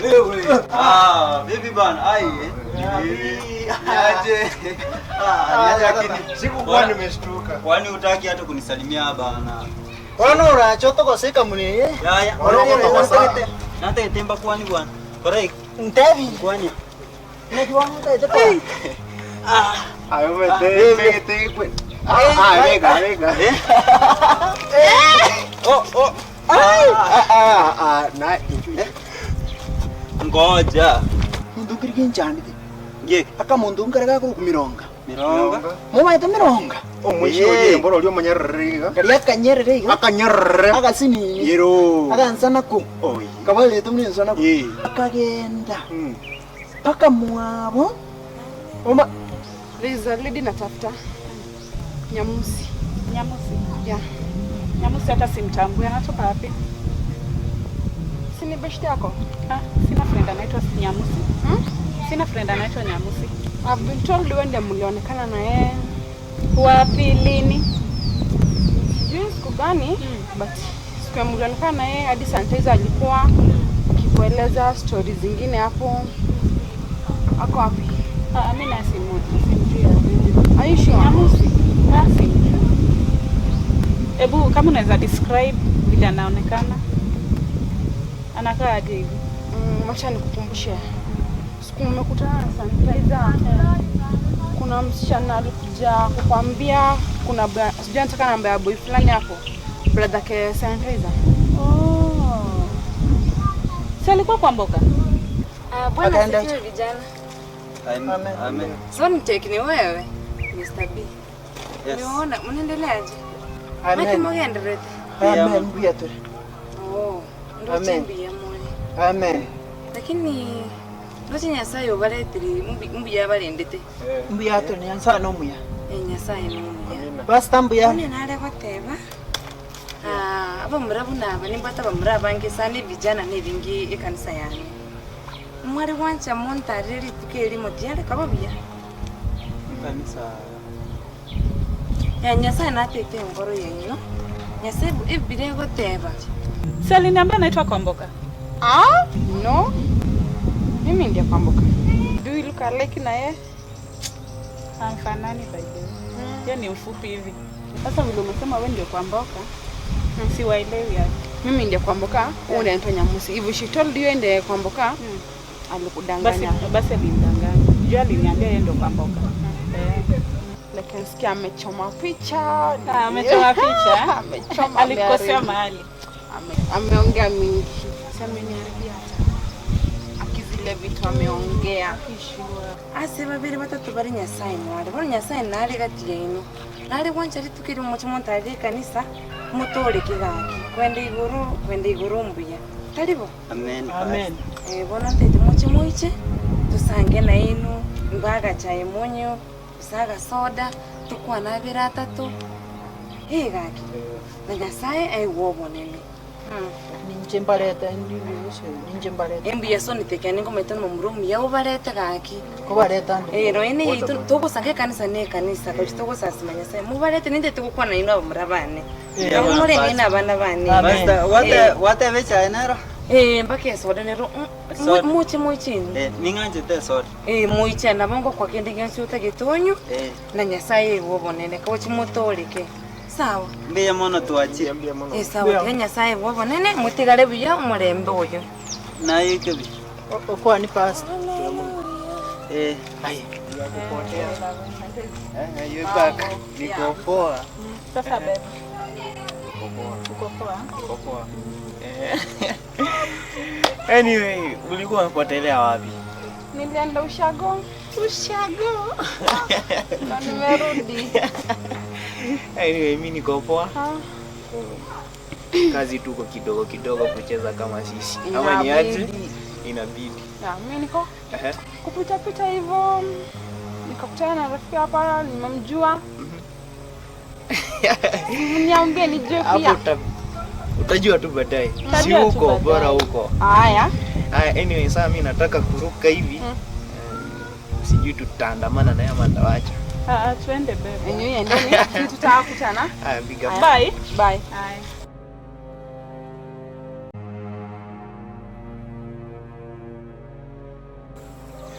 Wewe. Ah, vipi bana? Ai. Niaje. Ah, niaje lakini Sikukuwa nimeshtuka. Kwani hutaki hata kunisalimia bana? Bono orache otogoseka mune Ya ya. Bono ogotogosa. Natete mbakwani bwana. Kora ntebi kwani. naki bono otagete kora Aye omete emegete kwe. Ah, bega bega. Eh? Oh, oh. Ah ah ah na inchu. Ngoja. Mundu nkeri genchandete Nge aka mundu nkare gakorokwa mironga mironga. momaete mironga Omwishi oye mboro ori omonyerere iga. karia akanyerere iga Akanyerere. agasinini Yero. agansanako Oyi. kabarete muna ensanako Eh. akagenda Mm. mpaka mwabo oma There is a lady natafuta. Nyamusi. Nyamusi. Yeah. Nyamusi hata simtambui, anatoka wapi? Si ni beshte yako? Ah, sina friend anaitwa Nyamusi. Hmm? Sina friend anaitwa Nyamusi. I've been told wewe ndiye mlionekana na yeye. Wapi lini? Sijui siku gani, but siku ya mlionekana na yeye hadi sanitizer alikuwa akikueleza stories zingine hapo. Ako wapi? Ah, mimi na simu simjui. Are you sure? Nyamusi. Ah, simjui. Ebu kama unaweza describe vile anaonekana. Anakaa aje hivi? Wacha nikukumbushe. Siku mmekutana na sanitizer. Kuna msichana alikuja kukwambia kuna sijui anataka namba ya boy fulani hapo. Brother ke sanitizer. Oh. Si alikuwa kwa mboka? Ah, bwana Akaenda asifiwe vijana. Amen. Amen. So nicheki ni wewe Mr. B. Yes. Nimeona mnaendeleaje? Maki amen mugenderete. amen mbuya tore Oh, ndoche Amen. mbuya mwe. amen Lakini ndoche Nyasaye obaretire mbuya barendete. mbuya tore nyansaye nomuya Eh, Nyasaye ni muya. pastor mbuya One nare goteba. Ah, abamura buna aba nimbwate abamura abange sana ebijana nebingi ekanisa yane. Mwari gwancha montarire rituko erimo tiareka buya. Kanisa. Ya Nyasaye natete engoro yenyu. Nyasaye ebire goteba. Si aliniambia anaitwa Kwamboka. Ah, no. Mimi ndiye Kwamboka. Do you look alike na yeye? Hamfanani by the way. Yeye ni mfupi hivi. Sasa vile umesema wewe ndio Kwamboka, siwaelewi hata. Mimi ndiye Kwamboka, huyu ndiye anaitwa Nyamusi. If she told you ndiye Kwamboka, Basi alikudanganya. basi alinidanganya. Jua aliniambia yeye ndio Kwamboka. Eh. Lakini sikia amechoma picha. Ah, amechoma picha. Amechoma. Alikosea ameharibu. mahali. Ameongea mingi. Si ameniharibia hata. Akizile vitu ameongea. Ase babere batatu bari Nyasaye mware. Bono Nyasaye nare gati yaino. Nare gwancha rituko erimo moche montarire ekanisa motore kegaki. Kwenda igoro, kwenda igoro mbuya. Tari bo? Amen. amen Eh, bono ntete moche moiche tusange na inu mbaga chai munyu usaga soda tukwana abere atatu egaki na Nyasaye aigwa obonene. ninche mbarete ninche mbarete Embuya so nitekani ngomete nomomura omuya obarete gaki. kobareta ndi Eh, roene yaitu togosanga ekanisa ne ekanisa kachi togosasima Nyasaye mubarete ninde togokwana ino abamura bane. Yeah. Abo murenge ino abana bane. Amen. Pastor, wate wate becha nero. Eh, mpaka esoda nero Soda. muche muichini. Eh, ning'anchete soda. Eh, muiche nabo ngokwa kende gionsi otagetonyu Eh, na Nyasaye aigwe obonene kagochi motoreke. Sawa. mbuya mono twachire. Mbuya mono. Eh, sawa tiga Nyasaye aigwe obonene motigare buya omorembe oyo. Naye ikebi. okwani pastor Eh, aye eh, you back. Niko poa. Sasa bebe, Niko poa. uko poa? Niko poa. Eh. Anyway, ulikuwa umepotelea wapi? Nilienda ushago. Ushago. Na nimerudi. Anyway, mimi niko poa. Ah. Kazi tuko kidogo kidogo kucheza kama sisi. Ama ni aje? Inabidi. Inabidi. Ya, mimi niko Ehe. kupita pita hivyo nikakutana na rafiki hapa nimemjua. Niambie nijue Hapo pia. utajua tu baadaye. Si Utajua tu huko, baadaye. bora huko. Haya. Haya, anyway, sasa mimi nataka kuruka hivi. Sijui tutaandamana naye ama nitawacha. Ah, twende bebe. Enyewe endeni, si tutakutana. Haya, big up. Bye. Bye. Bye.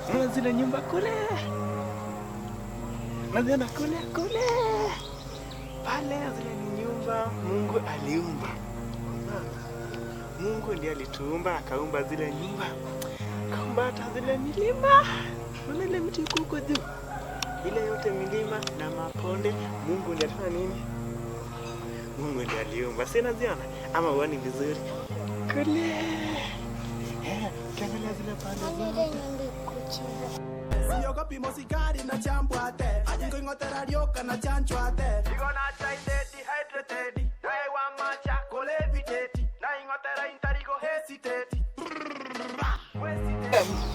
Unaona zile nyumba kule, naziona kule kule pale, zile ni nyumba Mungu aliumba. Mungu ndiye alituumba, akaumba zile nyumba, akaumba hata zile milima. Unaona ile miti iko huko juu, ile yote milima na maponde, Mungu ndiye alifanya nini? Mungu ndiye aliumba, si naziona ama huoni vizuri kule? Ukiangalia zile pande zote Siogopi mosigari na chambwate ngoing'otera rioka na chanchwate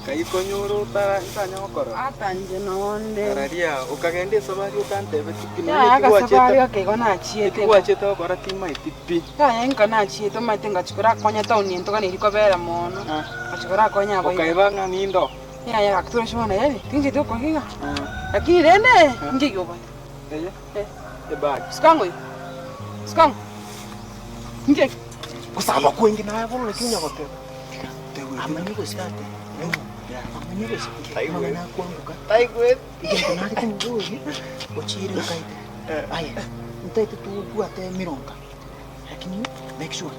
Kaikonyora otara gokora Hata nje nonde. Araria ukagenda esabari okantebe Ya akasafari akego nachiete. tikigwachete gokora timaeti pi Kaya nka nachiete maite ngachikora konya town entoka neri kobera mono. Ngachikora konya abo. okaiba ng'a nindo Ya ya akitura shona yani. Tinje to kokiga. Lakini rende ngiyo ba. eye ebag Sikango. Sikango. Nje. Kusaba kwingi naye bono kinya goteba. Amanyi gosikate. Amanyi gosikate. Mama nakwanguka. Taigwe. Igento nari kumubugi ochire ukaite. Aya, ntaite tubwate mironga. Lakini make sure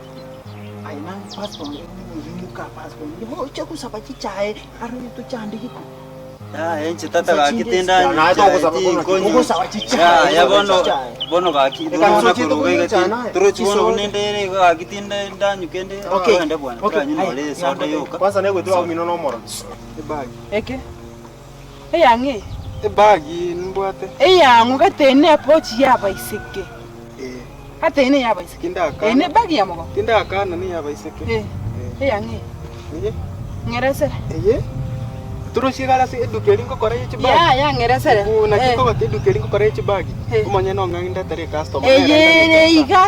aya na passport muka passport. Ndimo uche kusaba chichae ari tuchandikiko. Ya, enche tata gakitenda Ogosaba chichae. Ya bono bono gaki Eka bono nsochi kuruga tukuyicha igati naye. turochi bono Chisoda. bunende gakitinda ndanyu kende Okay. ende bwana Okay. turanyu Aya, nore soda yoka Kwanza negwetwa umino nomoro. ebag Eke. Eyange. ebag nimbwate Eyangu katene apochi yabaiseke. Katene yabaiseke. tindakana Ene bagi ya mogo. tindakana ni yabaiseke Eh. Eyange. eye Ngeresere. eye turochi garasi eduka eri ngokora yechibagi Ya ya ngeresere. na kikogota eduka eri ngokora yechibagi omanye nong'ang'i ndetere customer Eye iga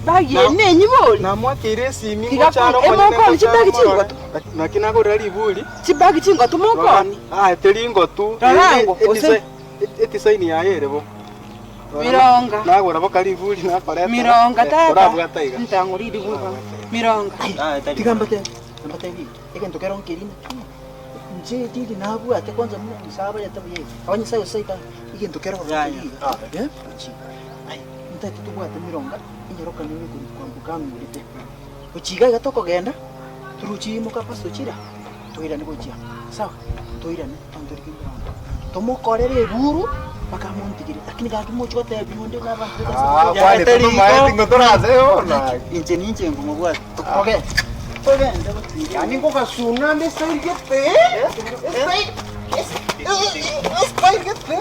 bagi ene nyibori. namwakeire esimi Tiga ngochara emokoni chibagi chingotu. naki nagorera riburi Chibagi chingotu mokoni. Ah, teri ngotu Rorango, ose- etisaini yaye ere bo Mironga. nagora boka riburi nakoreta Mironga tata. orabwata iga Ntanguriri buba. Mironga. Tiga mbate. Mbate bi. Egento kero nkerina. Nje tiri nabwate kwanza muna nisaba yatabuye. Abanyisayo saita egento kero nkerina. Eh? Ai, ntaite tubwate mironga inyaroka niwe kuri kwambuka ngurite. Uchiga gatokogenda turuchi muka pasto chira. Toirane gochia. Sawa? Toirane tantori kimbiranga. Tomokorere eburu bakamontigire. Lakini gakimochi gotebi onde n'abantu Ah, kwani tumaeti ngotoraze ona. inche ninche ngumubwate Okay. togende Yani ngogasuna ndi style gete. Style. Style gete.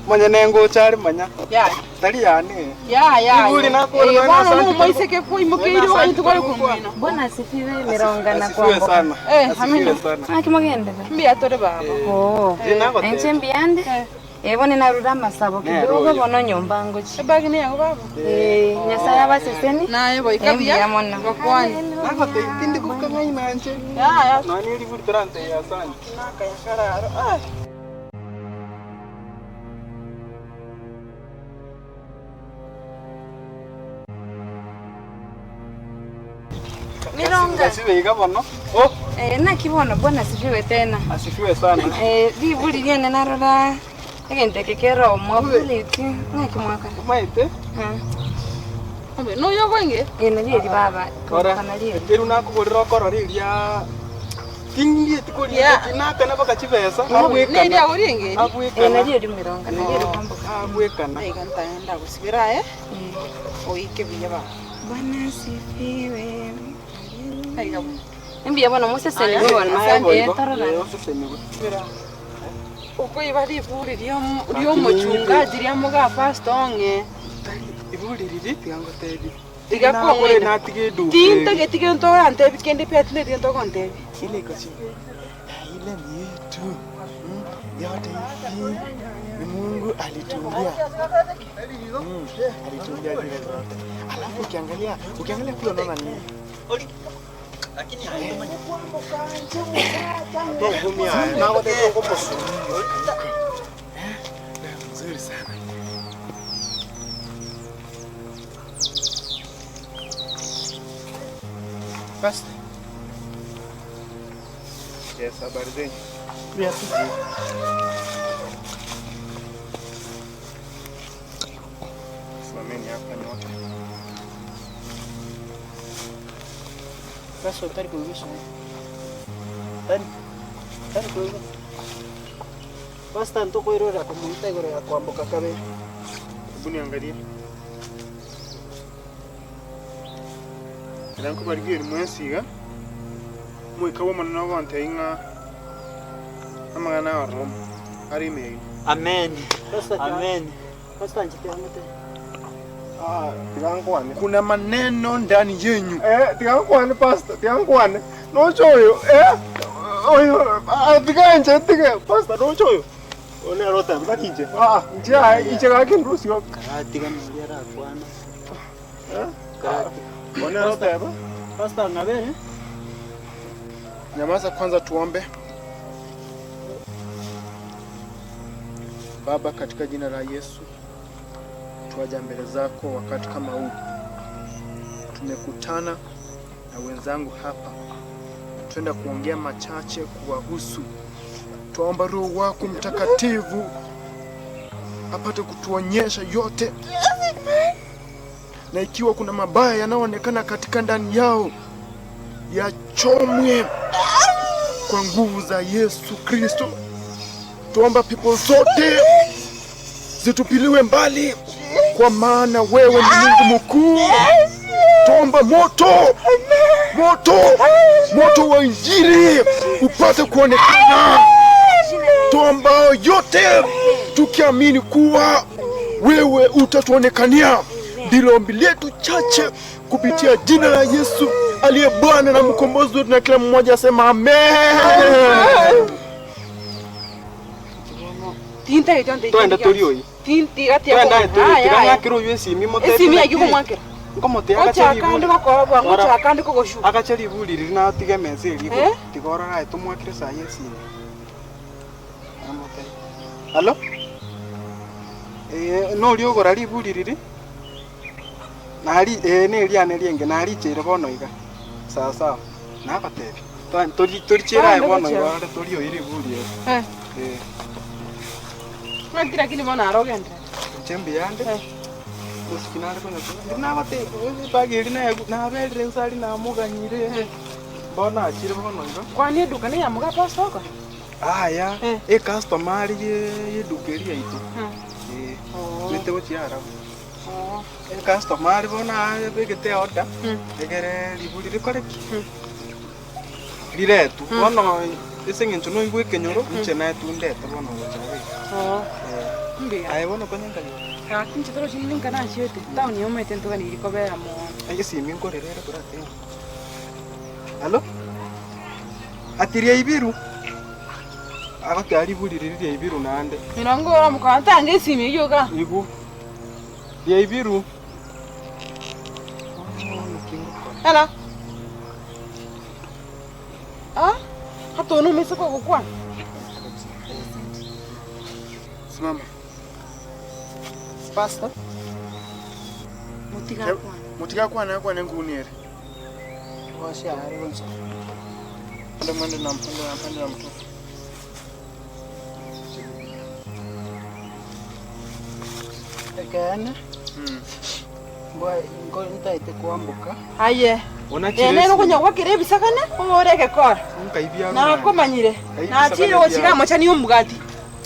Manya nengochari manya Ya. tari yane Ya ya. Iburi nakora Eh, na bono asante numoiseke kuimukire wanyu tukore kumwino. Bwana asifiwe mironga na asifiwe kwamboka. sana Eh, asifiwe amina. sana Akimogendera. Mbiya tore baba. Oh. Ndinagotebia. Enche mbiyande. Ebo ninarura amasabo Nero kidogo oyo. bono nyomba ngochi. Ebagi ni yangu baba. Eh, Nyasaye abaseseni. Naye boika Mbuya buya. mono. Bakwani. nagote tindi gukang'aina nche Ya ya. nani riburi toranteiya asante Nakayakararo. Ah. Mironga. Asifiwe iga bono oh Eh, nakibono bwana asifiwe tena. asifiwe sana Eh, riburi riene narora egento eke kero mwabuleti ng'akimwakara. maete Ambe no yo gwenge. Eh, narieri baba. ora Narieri. eru nakugorera okorora riria tindieti koria Yeah. tinakana bakachibesa Neri abwekana agorienge. Eh, abwekana narieri mironga narieri kwamboka. abwekana Aiga ntaenda gusibira eh. Oike buya baba. Bwana asifiwe. Aiga. Mbuya bono museseni bono. Asante. Eh, torora. Oseseniwe. Okoiba riburi riomochungaji ria moga pastor ong'e. Tari iburi riri tiga ngotebie. Tiga Nagore kong'aina. natiga eduka eri. Tintageti gento orantebi kende pi tintageti gento ogontebi. Ile iko chini. Ile ni yetu. Yote hivi ni Mungu alituumbia. Alituumbia zile zote. Alafu ukiangalia, ukiangalia kule unaona nini? Nzuri sana. Pastor. Yes, habari zenyu. Simameni hapa nyote. Pastor, tari kuigesha. Tari. Tari kuiga. Pastor ntokoirora komonto igoro ya kwamboka kabere. Hebu niangalie. Era nkobarigia eri mwensi iga, Omoika bw'Omonene ogontebia ng'a amang'ana aroro are ime yaino. Amen. Pastor, Amen. Pastor nchete ang'ete. Ah, tiga nkwane. Kuna maneno ndani yenyu. Eh, tiga nkwane pastor, tiga nkwane. Noche oyo, eh? Oyo, ah, tiga inche, tiga. Pastor, noche oyo. Oyo nere oteba, tari inche. Ah, inche aye, inche gaki ndusio. Karatiga noria arakwana. Eh? Karatiga. Oyo nere oteba. Pastor ng'abere. Nyamaza kwanza tuombe. Baba, katika jina la Yesu twaja mbele zako wakati kama huu. Tumekutana na wenzangu hapa, twenda kuongea machache kuwahusu. Twaomba Roho wako Mtakatifu apate kutuonyesha yote, na ikiwa kuna mabaya yanayoonekana katika ndani yao yachomwe kwa nguvu za Yesu Kristo. Tuomba pepo zote zitupiliwe mbali, kwa maana wewe ni Mungu mkuu. Tuomba moto, moto, moto wa Injili upate kuonekana. Tuomba yote tukiamini kuwa wewe utatuonekania. Ndilo ombi letu chache kupitia jina la Yesu aliye Bwana na mkombozi wetu, na kila mmoja asema amen. Tintagete ontebi Twende kende tori gionsi. oyi. Tintigatia Twende kong'aina. tori Aya, tiga aya. ng'akere oywo esimi motebie Esimi naki eyio komwakera. nkomotea agache Gochaka ande riburi. gokora bwango, Ora. gochaka ande kogoshuka. Agache riburi riri natige emesa eria igoro. Eh? Tiga orore aye tomwakere saii esimi. Namotebia. Hallo? Eh, noria ogora riburi riri? Nari eh neriane rienge naricheire bono iga. Sawa sawa. Nagotebia. Twa- Tori torichiere aye Twende bono iga gochia. ore tori oyi riburi eri. Eh. Eh. Ng'aki lakini bono aro ogenderere. Inche mbuyande. Eh. Mosiki nare konya ndi nagotebia ebag eri naegu naberire nsa aria namoganyire. Bono achire bono iga. Kwani eduka neya moga pastor oko? Aya, Eh. ecustomer aria ye eduka eria yaito. Eh. Eh. Oo. Twete gochia arabu. Oo. Ecustomer aria bono abegete eorder, Mm. egere riburi rikore ki? Mm. Riretwe. Mm. Bono ase eng'encho noigwe ekenyoro, inche naye tundete bono gocha iga. Oo. Eh. Mbuya. Aye bono konya nkanyora. Gaki inche torochi ninka nachiete. Town yomete ntoganiri kobera mono. Esimi nkorera ere koratebe. Hallo? Ati riaibiru? Agoteba riburi riria riaibiru naende. Mirongo ora mokana tanga esimi eyio iga. Igu. Riaibiru. Bono naki ngokora? Hello. Ah, hata ono omese kogokwana. Simama. Pastor. Motiga akwane. Motiga akwane akwane nguni ere. Gose are bonsi. Pande mwende na mpande na mpande na mtoto. Ekeene, mbwa nko ntaete kwamboka. Aye. Onachire Eh, nere esimi. okonya gwakera ebisakane, obore egekora. Nkaibia runa. Nakomanyire. Nkaibia Nachire ebisakane gochika biago. amochani omogati.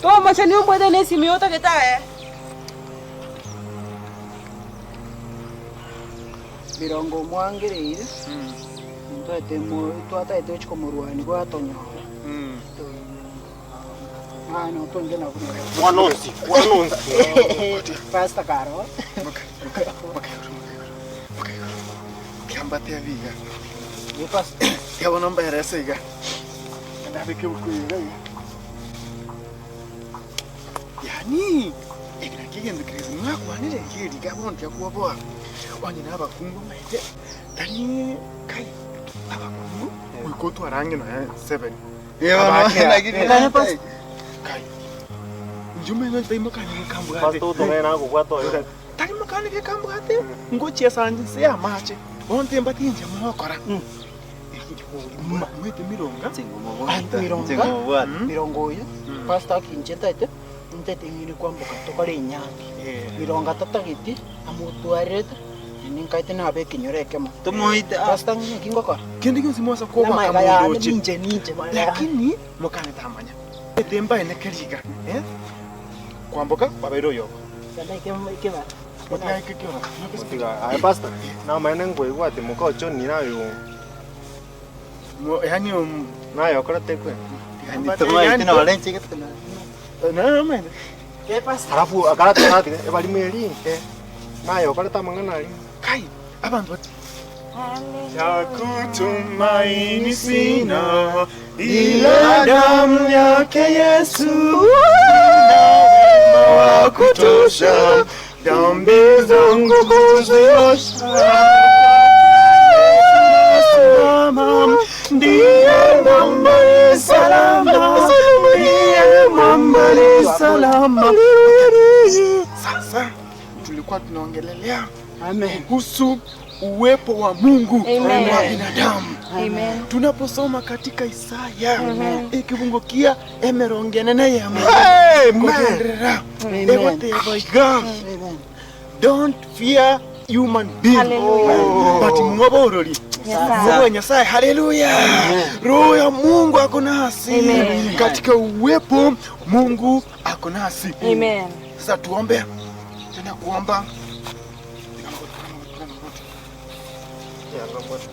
Tomochani ombwate na esimi otagete aye. Birongo omwangereire, ntwaete mo twataete gochia komorwania gwatonyora. Ah, no tonge na buna. Kwana onsi, kwana onsi. Pastor karo. Kiambatebi iga. Ye pastor. Tiga bono mberese iga. Ndabeke ebuku eye iga iga. Yaani, eke nakio egento keria mwakwanire nkeri iga bono tiakuoboa. Onye na abakungu omanyete, tari kai abakungu goika otware ang'e nonya seven. Abake kai. Inche omanyete tari mokani gekambwate. Pastor otong'aine nagobwata oyo. Tari mokani gekambwate, ngochiesa nse y'amache, bono timbati inche mogokora. Mwete mironga. Mironga, mirongo oyo, pastor akinche ntaete, ntaete ng'ire kwamboka tokore enyangi. Mironga tatageti, amotwarerete, naende nkaete nabe ekenyoro ekemo. Tomoite ah. Pastor ng'aki ngokora? Kende gionsi mwase Buna kobaka maega yane mondoche. ninche ninche maega yane. Lakini mokane tamanya. Ete mbaene keriga, eh? Kwamboka kwabeire oyobo. Genda ekebara. Motiga eke kiora. Motiga, aye pastor, namaene nkoigwa ati moka Ochoni nayo Mo yani um naye okorete kwe. Tomoite nore inche gete na. No no mende. Eh, pastor. Alafu akarata ebarimo eri, naye okorete amang'ana aria. Kai abantu bati Cha kutumaini sina ila damu yake Yesu, na wema wa kutosha dhambi zangu kuziosha. Simama, ndiye mwamba ni salama, ndiye mwamba ni salama. Sasa tulikuwa tunaongelelea Amen. kuhusu uwepo wa Mungu Amen. kwa binadamu. Amen. Tunaposoma katika Isaya ikibungukia emerongenene yamo kogenderera Amen. egoteba iga Amen. don't fear human being Hallelujah. but mwoborori Nyasaye. Mungu wa Nyasaye, haleluya. Roho ya Mungu ako nasi Amen. katika uwepo Mungu ako nasi. Amen. Sasa tuombe tena kuomba. Piga magoti, piga magoti, piga magoti.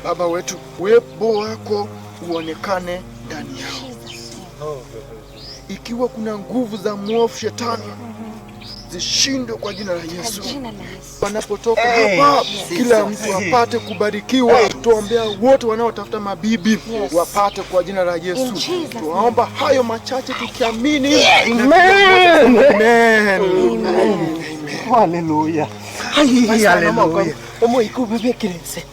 Baba wetu, uwepo wako uonekane ndani yao. Ikiwa kuna nguvu za mwovu shetani zishindwe kwa jina la Yesu. Jina la Yesu. Wanapotoka hapa, kila mtu apate kubarikiwa. Tuombea wote wanaotafuta mabibi Yes. wapate kwa jina la Yesu. In Jesus' name. Tunaomba hayo machache tukiamini. Amen. Amen. Amen. Haleluya. Ai, haleluya. Omoika obebekire nse.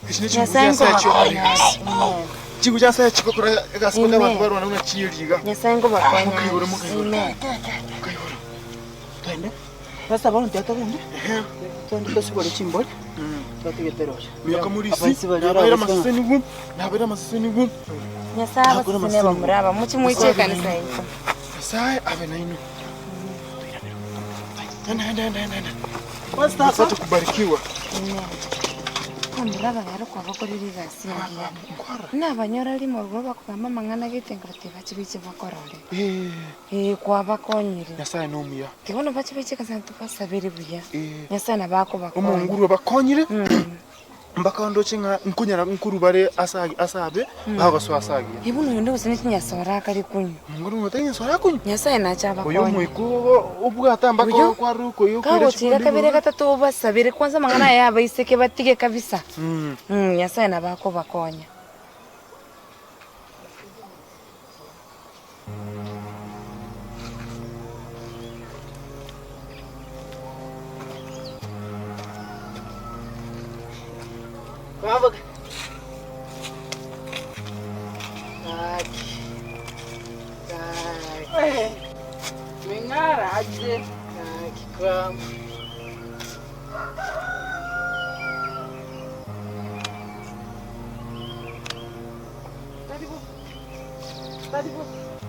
Ichi ni chingu Nyasaye cha Nyasaye ngobakonya. chio. Amen. Chingu cha Nyasaye chigokora egasi Amen. abantu barwana buna chiriga. Nyasaye ngobakonya. Mukaigoro, mukaigoro. Amen. Twende. Pastor bono tiga togende. Twende tosibore chimbori. Twatigete roche. Miaka murisi. Abaisi baria Nabaira abasika. amaseseni gu. Nabaira amaseseni gu. Nyasaye abasesene bamuraba muchi mwiche ekanisa yaito. Nyasaye abe na inu. Enda, enda, enda, enda, enda. Pastor, Mupate kubarikiwa. Amen. Bamuraba rero kwabakorire egasi engiya. Nabanyora rimo orwo bakogamba amang'ana gete ngabate bache baiche bakorore. Eh, Eh kwabakonyire. Nyasaye nomuya. Tibono bache baiche kanisa tubasabere buya. Eh. Nyasaye nabakobakonya. Omonguru obakonyire Mm. mpaka ndoche ng'a nkunyara nkuru bare asabe bagosoa asagia. Ibuno yonde gose nechinyasore akari kunywa. Monguru ngotenya sora kunywa. Nyasaye nache Oyo abakonye. moiko obwata mpaka Oyo? kwaruko oyo Kagochira kabere gatatu obasabere kwanza amang'ana aya abaiseke batige kabisa. Nyasaye nabakobakonya. Kwamboka. Aki. Aki. Ming'ara aje. Aki kwamboka. Karibu. Karibu.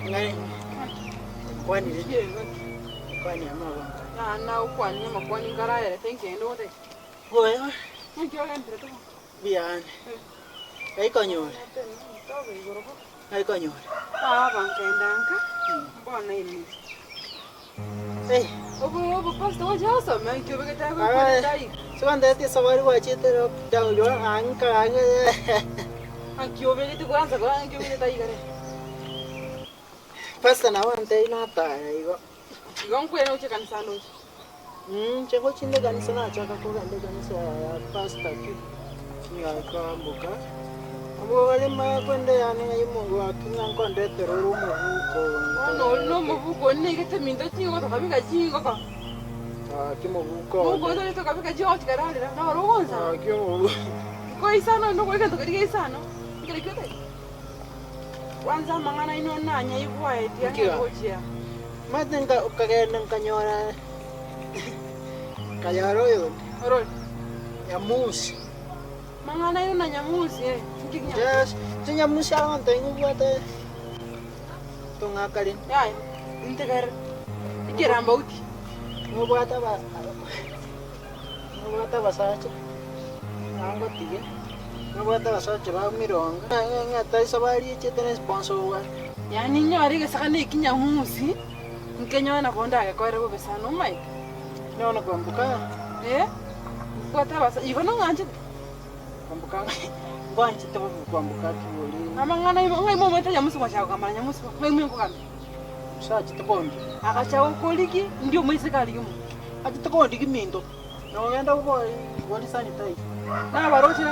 Ng'are. Kwani kwani amabanga. Na na ukwani makwani ngarayere tenkende ote. Oe, Nkyogendere tu. biyane. Aikonyore. Aikonyore. Baba nkenda nka. Mbona imi. Obo obo pastor gwacha gosoma inki obegete agokwanete aiga. Sigontebeti esabari gwachete lockdown anka ang'e. Naki obegete kwanza kora nki obegete aiga rero. Pastor nabo antebi natara igo. Igo nkwene gochia ekanisa ande oche. Inche ngochia inde ekanisa nachaka kogenda ekanisa ya pastor ki, ngakamboka, abwo makwende yane ng'ai omonto gaki ng'a nkondetere ore omobuko Bono ore na omobuko one naigete minto chingoko tokabeka chingoko. Gaki mobuko Mobuko one. oito tokabeka chingoko chikararera, noro ogonsa. Gaki omobuko. Koisano onde okore egento keria geisano, ekero ekio otari. Kwanza amang'ana aino nanyaigwaeti ang'e Nkiga. gochia. Omanyete nka okagenda nkanyora nkanyora oyonde Orore. Nyamusi. Mang'ana aino na Nyamusi eh, inki ki Nyamusi? Yes, inche Nyamusi agontebia ng'a obwate tong'akare. Yaya, ntegerere. Ekerambauti. Ng'a obwate aba ng'a obwate abasacha, nangotige, ng'a obwate abasacha ba mirongo, ng'a ng'a tari safari echete ne sponsor obwate. Yaani inyore egesagane eki Nyamusi, nkenyore nabo ndagekorere bobe sana, omanyete? Nono kwamboka. Eh, mbwate abasa, igo nong'anchete? Kwamboka ngwanchete bobe kwamboka kibori. Amang'ana aimo, ng'ai momanyete Nyamusi gwachaka kogambana Nyamusi bo, ng'ai mwenkogambia? Sachete kondi. Agacha gokorigi, ndi omoiseke arigie omonto. Achete kondigi minto, nogenda gokora gori sanitize. Nabaroche,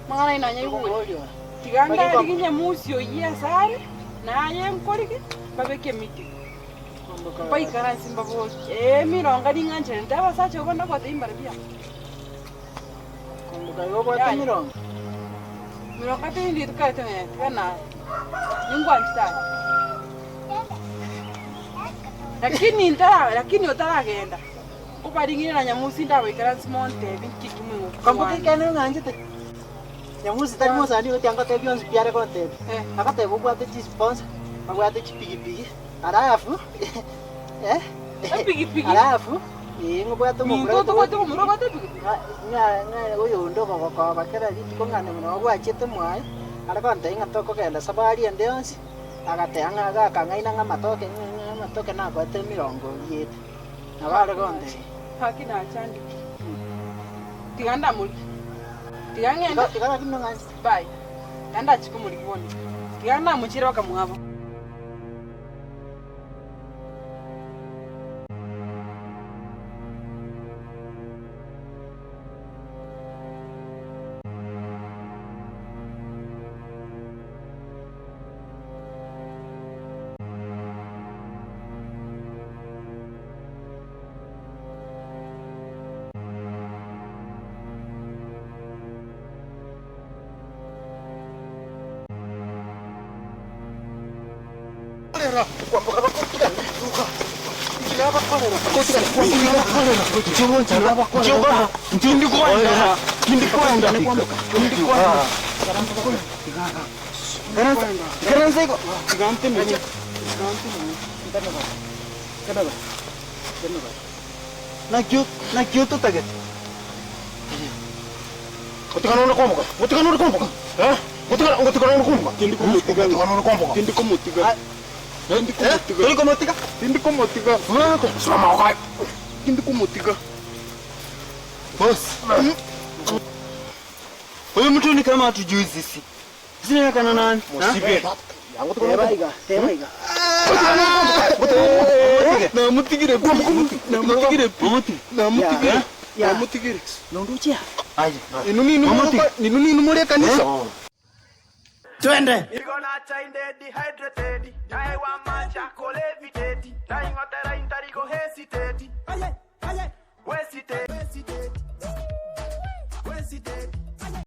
amang'ana aino anyaigure. Tiga ndarigi Nyamusi oyio asare, naye nkorigi, mbabeke emiti. Mbaikaranse mbaborie, Ee, emirongo ning'ancherete abasacha obo ndagotebie mbarabwo aba. Yaya. Mirongo tindi tukarete nonya tiga naye. Ningwanchete aye. Lakini ntara lakini otaragenda, obaring'ire na Nyamusi ndabaikaransie montebie nki kimweng'okwana. Kwamboka ekeene ong'anchete? Nyamusi tari mosani ogotiga angotebie bionsi pi are gotebia. Agoteba obwate chisponsor, obwate chipigipigi. Alafu eh, Epigipigi. alafu eh, ng'obwate Minto omomura otobwate omomura obwate epigipigi. ng'a ng'a ng'a oyonde okogokoba kera rituko ng'a nabo gwachete mwaye, are gontebia ng'a tokogenda safari ende yonsi, agateba ng'a gakang'aina ng'a amatoke ng'a ng'a amatoke nakoete emirongo riete, nabo are gontebia. Gaki nachandire. Tiga ndamorigie. Tiga ng'ende. Igo igo lakini nong'anchete. Bye. Tiga ndachie komorigia bono. Tiga namochiere bakamwabo. Naki ototagete? Gotigana onde kwamboka, gotigana onde kwamboka, eh? Gotigana, gotigana onde kwamboka. Tindi komotiga. Gotigana onde kwamboka. Tindi komotiga. Tindi komotiga. Tori komotiga? Tindi komotiga. Sura amagoko aye. Tindi komotiga. Boss. Huyu mtu ni kama hatujui sisi. Sisi kana nani? Mosibe. Teba iga, teba iga. Namutigire pi. Namutigire pi. Namutigire. Ya. Namutigire. Nonduchia. Aye. Inu ninu Mamutige. ninu ninu muri ekanisa. Twende. Igo nachainde dehydrated.